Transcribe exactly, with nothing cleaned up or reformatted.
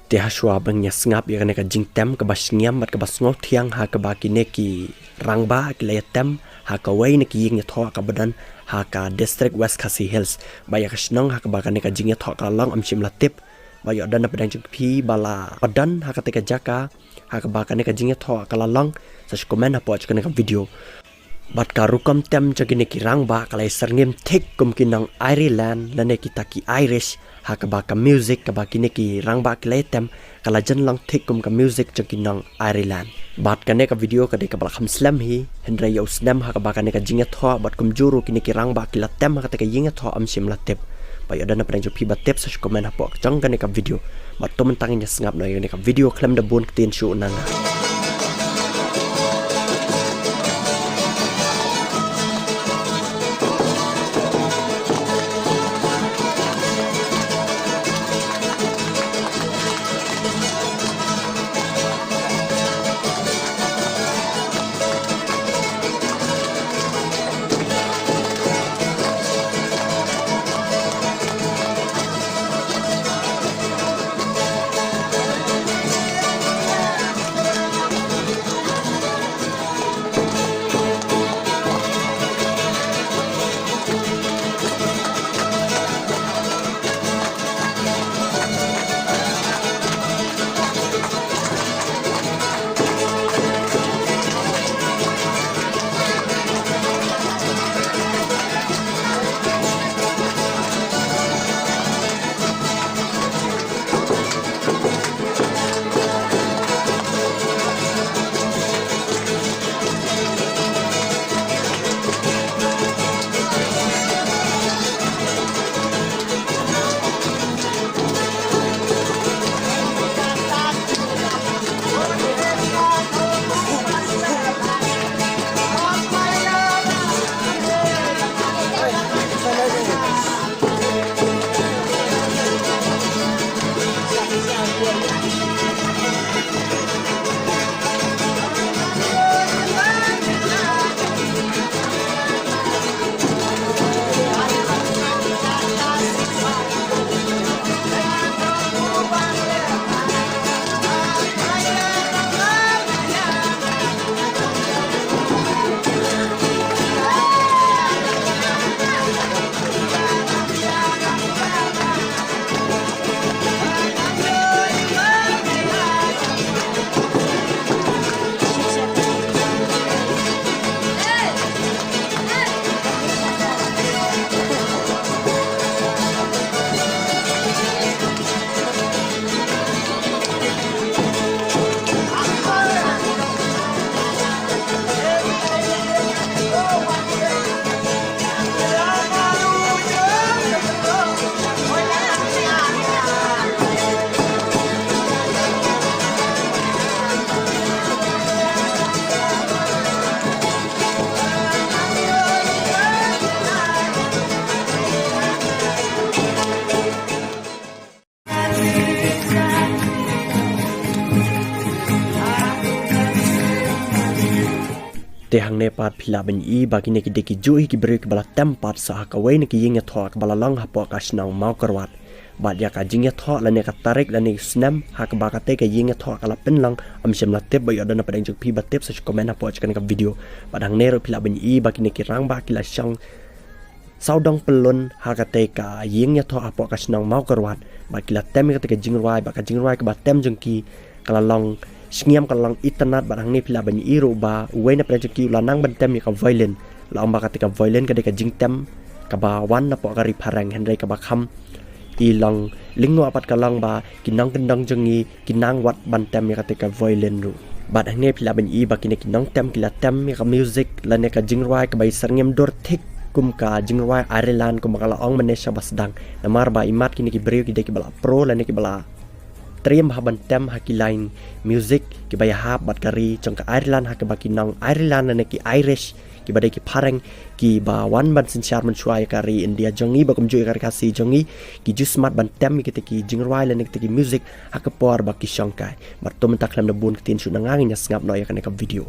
Te hashwa ban ïa sngap ïa kane ka jingtem kaba shngiam bad kaba sngewthiang ha kaba kine ki rangbah ki la ïa tem ha kawei na ki ïing ïathoh kaba don ha ka district West Khasi Hills. Ba ïa ka shnong ha kaba kane ka jingïathoh ka la long ym shym la tip. Ba ïoh don na pdeng jong phi ba la don ha kata ka jaka ha kaba kane ka jingïathoh ka la long, sa shu comment hapoh jong kane ka video. Bad ka rukom tem jong kine ki rangbah ka la ïa syrngim thik kum ki nong Ireland lane kita ki Irish, ha kaba ka music kaba kine ki rangbah ki la ïa tem ka la jan long thik kum ka music jong ki nong Ireland. Bad kane ka video ka dei kaba la kham slem hi, hynrei ïa u snem ha kaba kane ka jingïathoh bad kumjuh ruh kine ki rangbah ki la tem ha kata ka ïing ïathoh ym shym la tip. Ba ïoh don na pdeng jong phi ba tip sa shu comment hapoh jong kane ka video. Bad to mynta ngin ïa sngap noh ïa kane ka video khlem da bun ktien shuh na nga. Te hangne pat phi lah ban ïohi ba kine ki dei ki juh hi ki briew kiba la tem pat sa ha kawei na ki ïing ïathoh kaba la long hapoh ka shnong Mawkyrwat. Bad ïa ka jingïathoh lane ka tarik lane u snem ha kaba kata ka ïing ïathoh ka la pynlong ym shym la tip. Ba ïoh don na pdeng jong phi ba tip sa shu comment hapoh jong kane ka video. Bad hangne ruh phi lah ban ïohi ba kine ki rangbah ki la shong sawdong pyllun ha kata ka ïing ïathoh hapoh ka shnong Mawkyrwat. Bad ki la tem ïa kata ka jingrwai, bad ka jingrwai kaba tem jong ki ka la long shngiam, ka la long itynnad. Bad hangne phi lah ban ïohi ruh ba uwei na pdeng jong ki u la nang ban tem ïa ka violin. La ong ba kata ka violin ka dei ka jingtem kaba wan napoh ka ri phareng, hynrei kaba kham i long lyngngoh pat ka long ba ki nongkyndong jong ngi ki nang wad ban tem ïa kata ka violin ruh. Bad hangne phi lah ban ïohi ba kine ki nongtem ki la tem ïa ka music lane ka jingrwai kaba i syrngim dur thik kum ka jingrwai Ireland kumba ka la ong mynne shaba sdang. Namar ba imat kine ki briew ki dei kiba la pro lane kiba la triem bha ban tem ha ki line music kiba ïahap bad ka ri jong ka Ireland, ha kaba ki nong Ireland lane ki Irish kiba dei ki phareng kiba wan ban synshar mynshuwa ïa ka ri India jong ngi bad kumjuh ïa ka ri Khasi jong ngi, ki ju smat ban tem ïa kita ki jingrwai lane kita ki music ha ka por ba ki shongkai. Bad to mynta khlem da bun ktien shuh na nga, ngin ïa sngap noh ïa kane ka video.